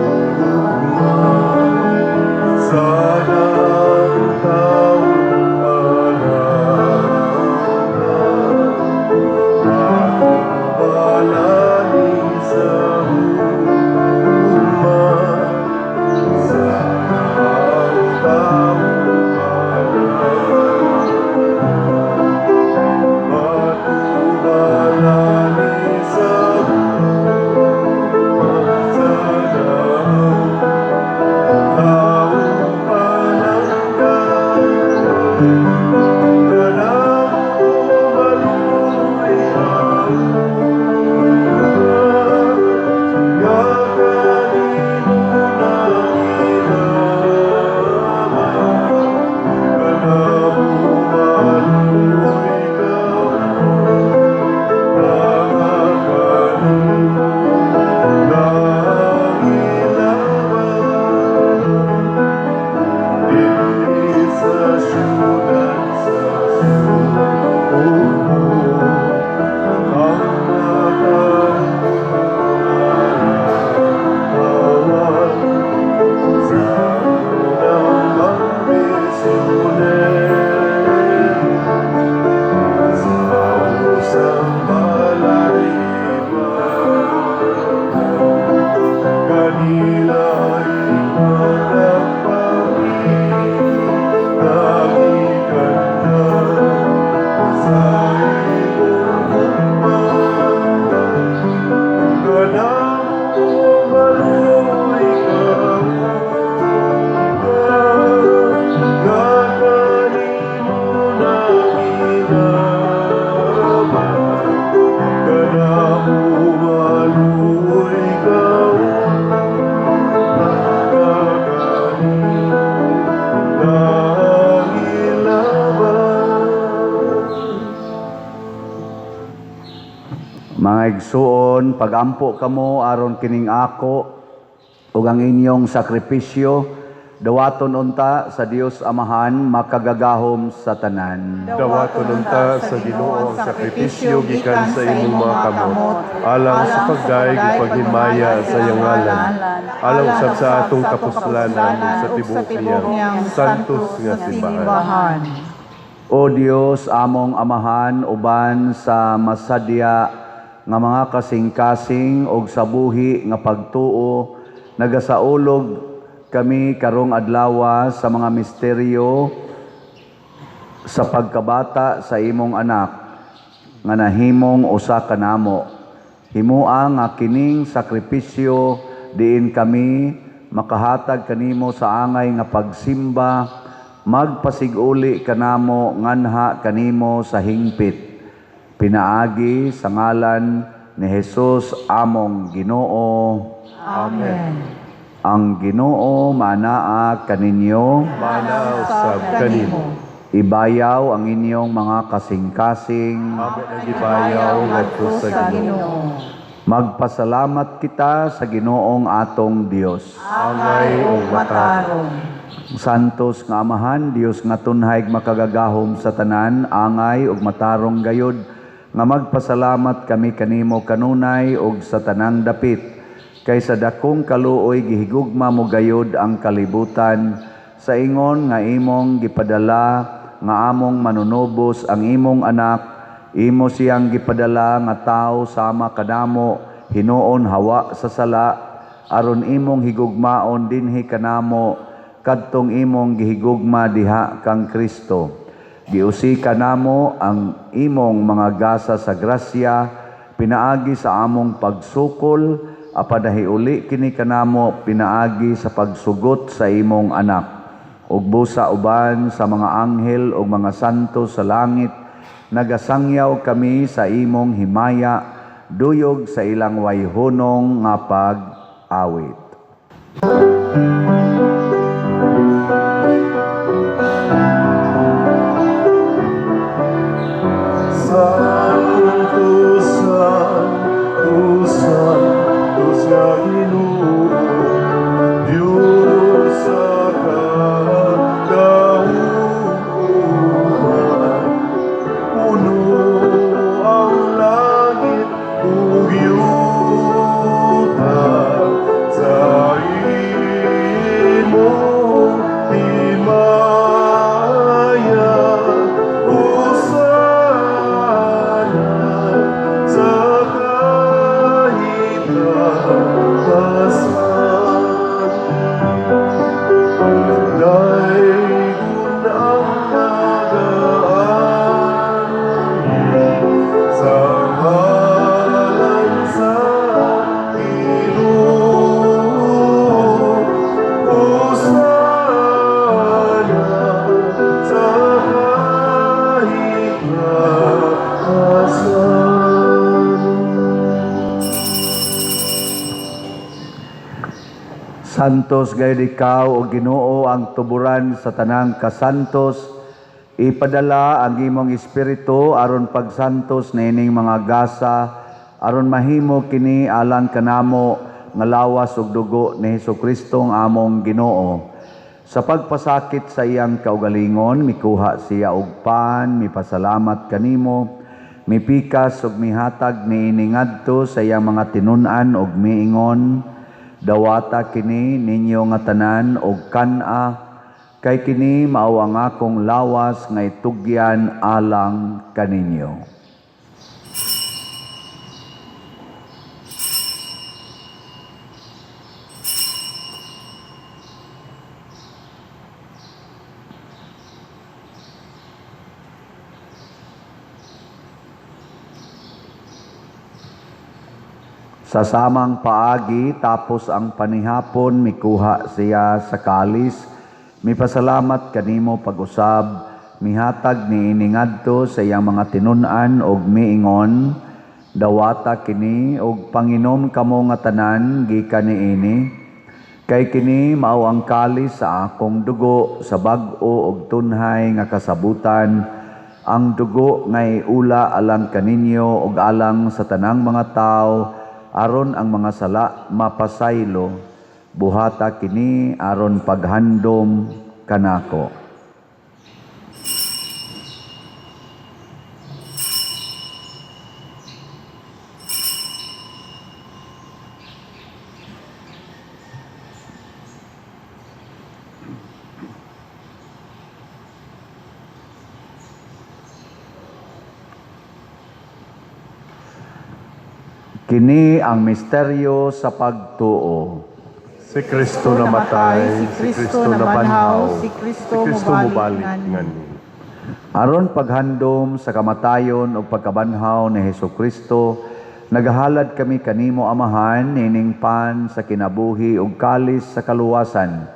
Speaker 1: sa ang taong panangga. Matubalali sa hugma, sa ang taong panangga. Matubalali sa hugma, sa ang taong panangga. Kanamo maluoy ka, nga kanimo nangilamay. Kanamo maluoy ka, nga kanimo nangilamay. Dinhi sa siyudad sa Subo, ang makaawat sa unang mga misyonero sa usang balariban. Kanila ikaw nagpakita, gikanda sa imong gugma. Kanamo maluoy ka, nga kanimo nangilamay. Kanamo maluoy ka, nga kanimo nangilamay.
Speaker 2: Mga igsuon, pagampo kamo aron kining ako ug ang inyong sakripisyo dawaton unta sa Dios Amahan makagagahom sa tanan.
Speaker 1: Dawaton unta sa Ginoo ang sakripisyo gikan sa imong mga kamot, alang sa pagdayeg ug paghimaya sa iyang ngalan, alang usab sa atong kapuslanan ug sa tibuok niyang santos nga simbahan.
Speaker 2: O Dios, among Amahan, uban sa masadya nga mga kasing-kasing og sa buhi nga pagtuo, nagasaulog kami karong adlawa sa mga misteryo sa pagkabata sa imong anak nga nahimong usa kanamo. Himua nga kining sakripisyo diin kami makahatag kanimo sa angay nga pagsimba, magpasiguli kanamo nganha kanimo sa hingpit pinaagi sa ngalan ni Jesus among Ginoo.
Speaker 1: Amen.
Speaker 2: Ang Ginoo manaa kaninyo.
Speaker 1: Mana usab kanimo.
Speaker 2: Ibayaw ang inyong mga kasing-kasing.
Speaker 1: Amo ang gibayaw ngadto sa Ginoo.
Speaker 2: Magpasalamat kita sa Ginoong atong Dios.
Speaker 1: Angay ug matarong.
Speaker 2: Santos nga Amahan, Dios nga tunhay makagagahom sa tanan, angay ug matarong gayod nga magpasalamat kami kanimo kanunay ug sa tanang dapit. Kay sa dakong kaluoy gihigugma mo gayod ang kalibutan sa ingon nga imong gipadala nga among manunubos ang imong anak, imo siyang gipadala nga tawo sama kanamo, hinuon hawa sa sala, aron imong higugmaon dinhi kanamo. kadtong imong gihigugma diha kang Kristo. Giusika namo ang imong mga gasa sa grasya pinaagi sa among pagsukol, apan nahiuli kini kanamo pinaagi sa pagsugot sa imong anak. Ug busa uban sa mga anghel ug mga santo sa langit, nagasangyaw kami sa imong himaya, duyog sa ilang wayhunong nga pag-awit.
Speaker 1: Santo, Santo, Santo sa Ginoo, Diyos sa kadauman. Puno ang langit ug yuta sa imong himaya. Hosana sa kahitapasan. Daygon ang nagaan sa ngalan sa Ginoo. Hosana sa kahitapasan.
Speaker 2: Santos gayud ikaw o Ginoo, ang tuburan sa tanang kasantos. Ipadala ang imong espiritu aron pagsantos niining mga gasa, aron mahimo kini alang kanamo nga lawas ug dugo ni Hesukristo ang among Ginoo. Sa pagpasakit sa iyang kaugalingon, mikuha siya og pan, mipasalamat kanimo, mipikas ug mihatag niini ngadto sa iyang mga tinun-an ug miingon: "Dawata kini ninyo nga tanan og kan-a, kay kini mao ang akong lawas nga itugyan alang kaninyo." Sa samang paagi, tapos ang panihapon, mikuha siya sa kalis, mipasalamat kanimo pag-usab, mihatag niini ngadto sa iyang mga tinun-an og miingon: "Dawata kini og panginom kamo nga tanan gikan niini, kay kini mao ang kalis sa akong dugo sa bag-o og tunhay nga kasabutan, ang dugo nga iula alang kaninyo ug alang sa tanang mga tawo aron ang mga sala mapasaylo. Buhata kini aron paghandom kanako." Kini ang misteryo sa pagtuo.
Speaker 1: Si Kristo namatay, si Kristo nabanhaw,
Speaker 4: si Kristo
Speaker 1: si Kristo
Speaker 4: mobalik
Speaker 1: mobalik
Speaker 4: ngani.
Speaker 1: ngani.
Speaker 2: Aron paghandom sa kamatayon ug pagkabanhaw ni Hesukristo, nagahalad kami kanimo, Amahan, nining pan sa kinabuhi ug kalis sa kaluwasan.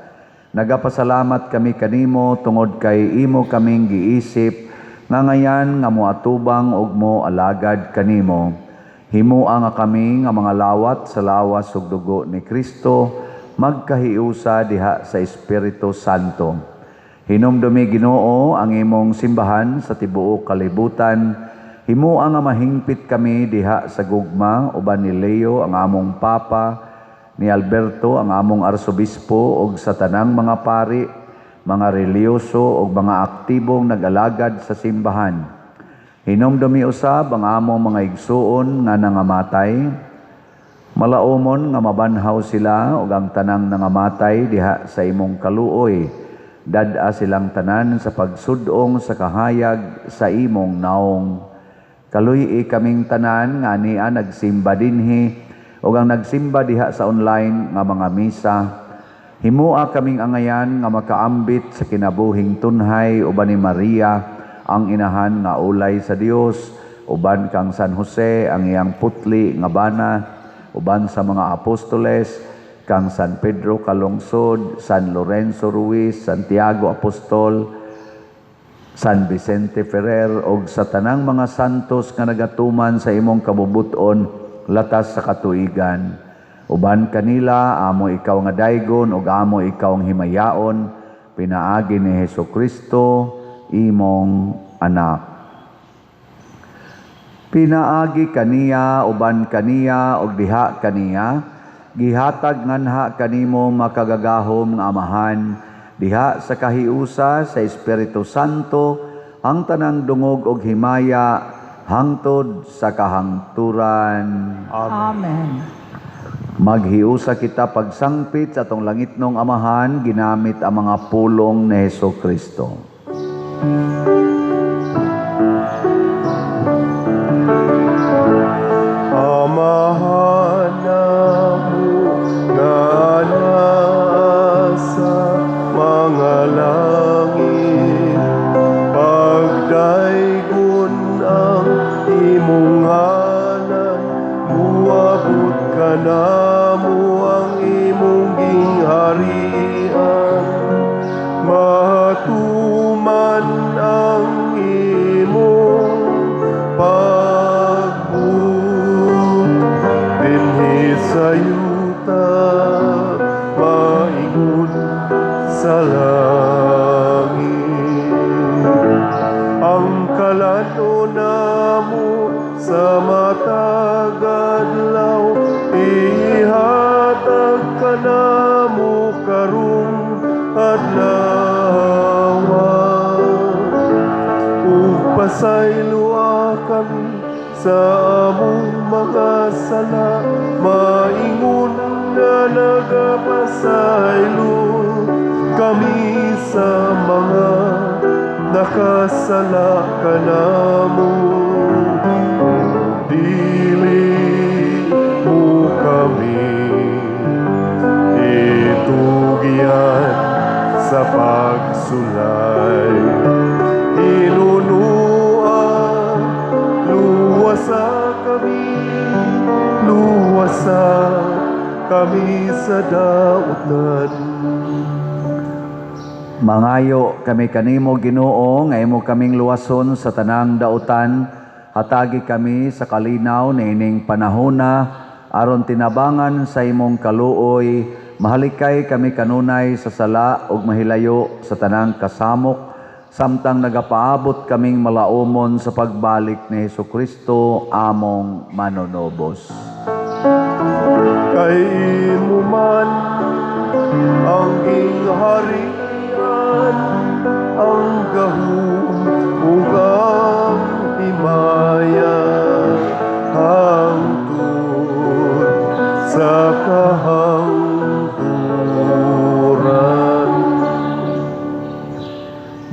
Speaker 2: Nagapasalamat kami kanimo tungod kay imo kaming giisip nga ngayan nga moatubang ug mo alagad kanimo. Himoa nga kami nga mga lawat sa lawas ug dugo ni Kristo magkahiusa diha sa Espiritu Santo. Hinumdumi, Ginoo, ang imong simbahan sa tibuok kalibutan. Himoa nga mahingpit kami diha sa gugma uban ni Leo ang among Papa, ni Alberto ang among arsobispo ug sa tanang mga pari, mga relihiyoso ug mga aktibong nag-alagad sa simbahan. Hinumdumi usab ang among mga igsuon nga nangamatay. Malaumon nga mabanhaw sila ug ang tanang nangamatay diha sa imong kaluoy. Dad-a silang tanan sa pagsudong sa kahayag sa imong naong. Kaluy-i kaming tanan nga ania nagsimba dinhi ug ang nagsimba diha sa online nga mga misa. Himoa kaming angayan nga makaambit sa kinabuhing tunhay uban ni Maria, ang inahan nga ulay sa Dios, uban kang San Jose ang iyang putli nga bana, uban sa mga apostoles, kang San Pedro Calungsod, San Lorenzo Ruiz, Santiago Apostol, San Vicente Ferrer og sa tanang mga santos nga nagatuman sa imong kabubut-on latas sa katuigan. Uban kanila amo ikaw nga daygon ug amo ikaw ang himayaon pinaagi ni Hesus Kristo imong anak. Pinaagi kaniya, uban kaniya ug diha kaniya, gihatag nganha kanimo makagagahom nga Amahan diha sa kahiusa sa Espiritu Santo ang tanang dungog og himaya hangtod sa kahangturan.
Speaker 4: Amen.
Speaker 2: Maghiusa kita pagsangpit sa atong langitnong Amahan ginamit ang mga pulong ni Hesus Kristo.
Speaker 1: Amahan namo nga naa sa mga langit, pagdaygon ang imong ngalan, muabot kanamo ang imong gingharian, matuman ang imong pagbuot dinhi sa yuta maingon sa langit. Ang kalan-on namo sa matag adlaw ihatag kanamo karong adlaw, ug pasayloa kami sa among mga sala maingon nga nagapasaylo kami sa mga nakasala kanamo. Dili mo kami itugyan sa pagsulay, hinunoa luwasa kami, luwasa kami sa dautan.
Speaker 2: Mangayo kami kanimo, Ginoo, nga imo kaming luwason sa tanang dautan. Hatagi kami sa kalinaw niining panahona aron tinabangan sa imong kaluoy mahalikay kami kanunay sa sala ug mahilayo sa tanang kasamok samtang nagapaabot kaming malaumon sa pagbalik ni Hesukristo among manunubos.
Speaker 1: Kay imo man ang gingharian, ang gahom ug ang himaya hangtod sa kahangturan.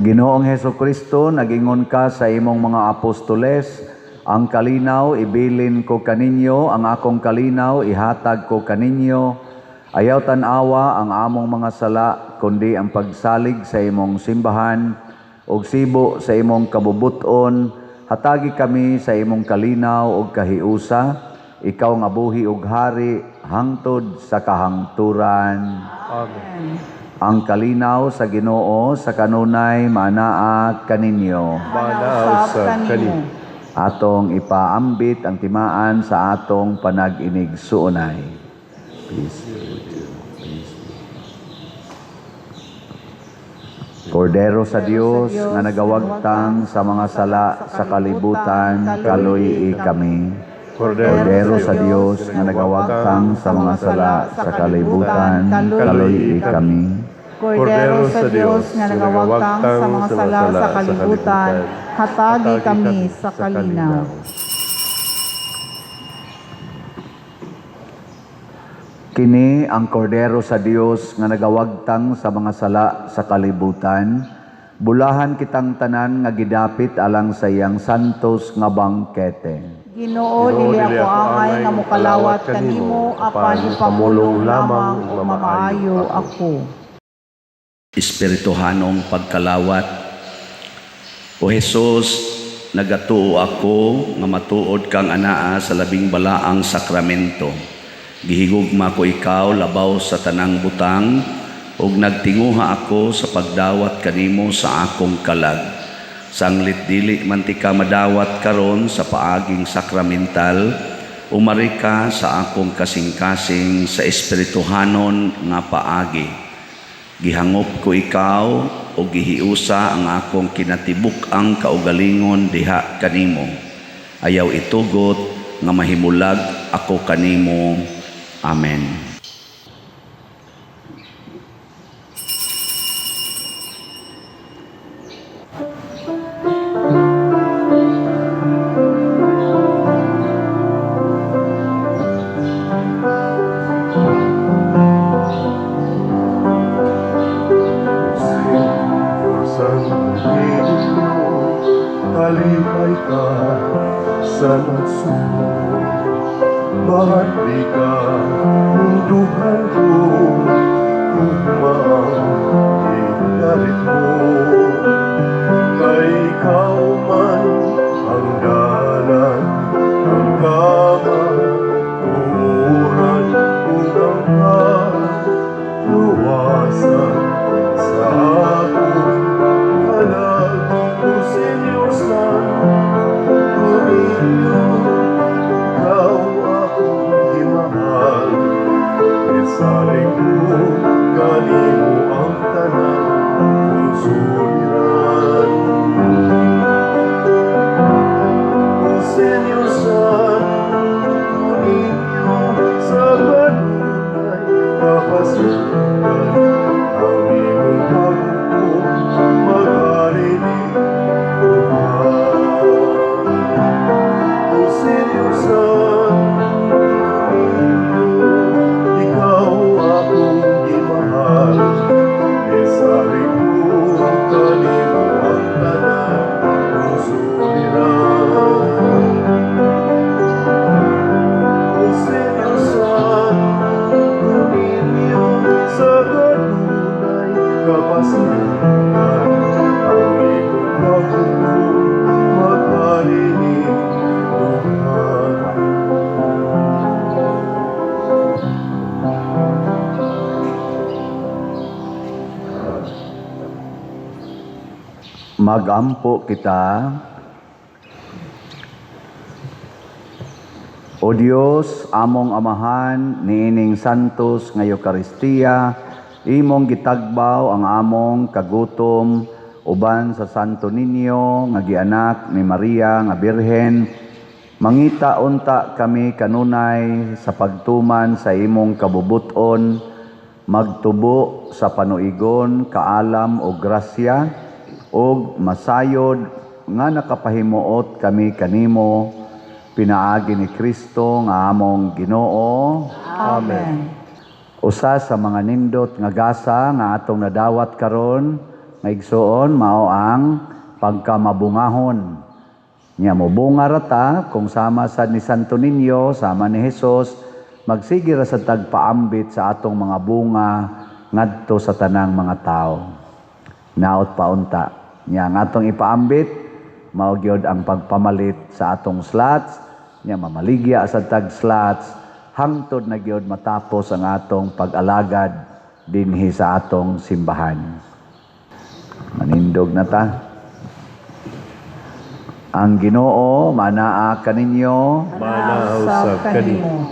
Speaker 2: Ginoong Hesukristo, nagingon ka sa imong mga apostoles, "Ang kalinaw ibilin ko kaninyo, ang akong kalinaw ihatag ko kaninyo." Ayaw tan-awa ang among mga sala, kundi ang pagsalig sa imong simbahan, ug sibo sa imong kabubut-on, hatagi kami sa imong kalinaw ug kahiusa, ikaw nga buhi ug hari hangtod sa kahangturan.
Speaker 1: Amen.
Speaker 2: Ang kalinaw sa Ginoo sa kanunay maanaa kaninyo.
Speaker 1: Maanaa usab kanimo.
Speaker 2: Atong ipaambit ang timaan sa atong panag-inigsuonay. Peace be with you. Peace be. Kordero sa Dios nga nagawagtang sa mga sala sa kalibutan, kaluy-i kami. Kordero sa Dios nga nagawagtang sa mga sala sa kalibutan, kaluy-i kami.
Speaker 4: Kordero sa Dios nga nagawagtang sa mga sala sa kalibutan, hatagi kami sa kalinaw.
Speaker 2: Kini ang kordero sa Dios nga nagawagtang sa mga sala sa kalibutan. Bulahan kitang tanan nga gidapit alang sa iyang santos nga bangkete.
Speaker 4: Ginoo, dili ako angay nga mokalawat kanimo, apan ipamulong lamang ug mamaayo ako.
Speaker 5: Espirituhanong pagkalawat. O Hesus, nagatuo ako nga matuod kang anaa sa labing balaang sakramento. Gihigugma ko ikaw labaw sa tanang butang ug nagtinguha ako sa pagdawat kanimo sa akong kalag. Sanglit dili man ti ka madawat karon sa paaging sakramental, umari ka sa akong kasing-kasing sa espirituhanon nga paagi. Gihangop ko ikaw o gihiusa ang akong kinatibuk-ang kaugalingon diha kanimo. Ayaw itugot nga mahimulag ako kanimo. Amen.
Speaker 1: Señor Santo Niño, talipay ka sa nagsubo. Mahali ka, munduhan ko, ugma ang ikalit mo. Kay ikaw man ang dalan, ang kamatuoran, ug ang kaluwasan sa akong kalag. O Señor Santo Niño, ikaw akong gimahal. Isalig ko kanimo ang tanan kong suliran. O Señor Santo Niño, sa kanunay kapasukan, ang imong paghukom magharinig uban. O Señor Santo Niño, ikaw akong gimahal. Isalig ko kanimo ang tanan kong suliran. O Señor Santo Niño, sa kanunay kapasikan, ang imong paghukom magharinig duhan.
Speaker 2: Magampo kita. O Dios, among Amahan, niining santos nga Eukaristiya, imong gitagbaw ang among kagutom uban sa Santo Niño nga gianak ni Maria nga Birhen. Mangita unta kami kanunay sa pagtuman sa imong kabubuton, magtubo sa panuigon, kaalam o grasya, ug masayod nga nakapahimuot kami kanimo pinaagi ni Kristo nga among Ginoo.
Speaker 4: Amen.
Speaker 2: Usa sa mga nindot nga gasa nga atong nadawat karon nga igsuon mao ang pagkamabungahon. Nya mobunga ra ta kung sama sad ni Santo Niño, sama ni Hesus, magsige ra sad tag paambit sa atong mga bunga ngadto sa tanang mga tawo. Naot paunta. Nya ang atong ipaambit mao gyud ang pagpamalit sa atong slots, nya mamaligya sa tag slots hangtod na gyud matapos ang atong pag-alagad dinhi sa atong simbahan. Manindog na ta. Ang Ginoo manaa kaninyo
Speaker 1: Manaw
Speaker 4: Usab
Speaker 1: sab kanimo.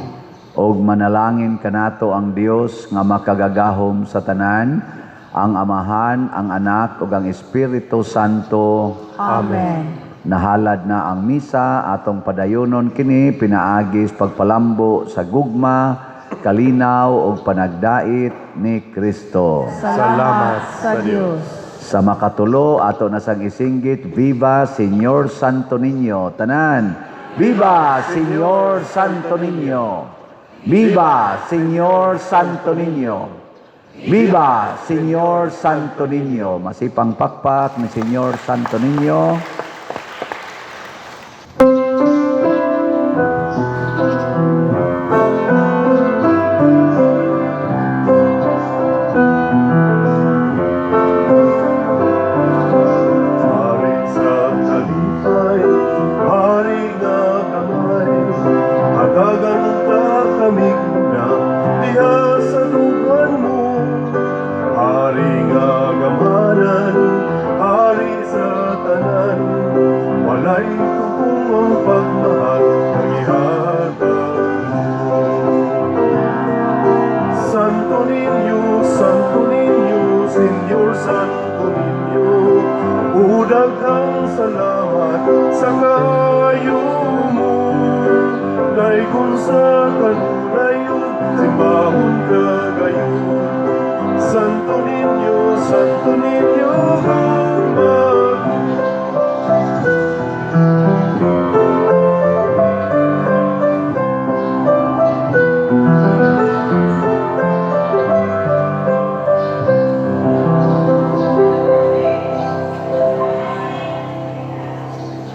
Speaker 2: og manalangin kanato ang Dios nga makagagahom sa tanan, ang Amahan, ang Anak ug ang Espiritu Santo.
Speaker 4: Amen.
Speaker 2: Nahalad na ang misa atong padayonon kini pinaagi sa pagpalambo sa gugma, kalinaw ug panagdait ni Kristo.
Speaker 4: Salamat sa Dios.
Speaker 2: Sa makatulo ato na sang isinggit, Viva Señor Santo Niño. Tanan, Viva Señor Santo Niño. Viva Señor Santo Niño. Viva Señor Santo Niño! Masipang pakpak ni Señor Santo Niño.
Speaker 1: Hari sa kalipay, hari nga kamay, hatagan ta kami na diha sa dugan mo. Hari nga gamanan, hari sa tanan, walay tupong ang pagmahal nga gihatag mo. Santo Niño, Santo Niño, Señor Santo Niño, O daghang salamat sa kaayo mo. Daygon sa kanunay ug simbahon kagayon. Santo Niño, Santo Niño,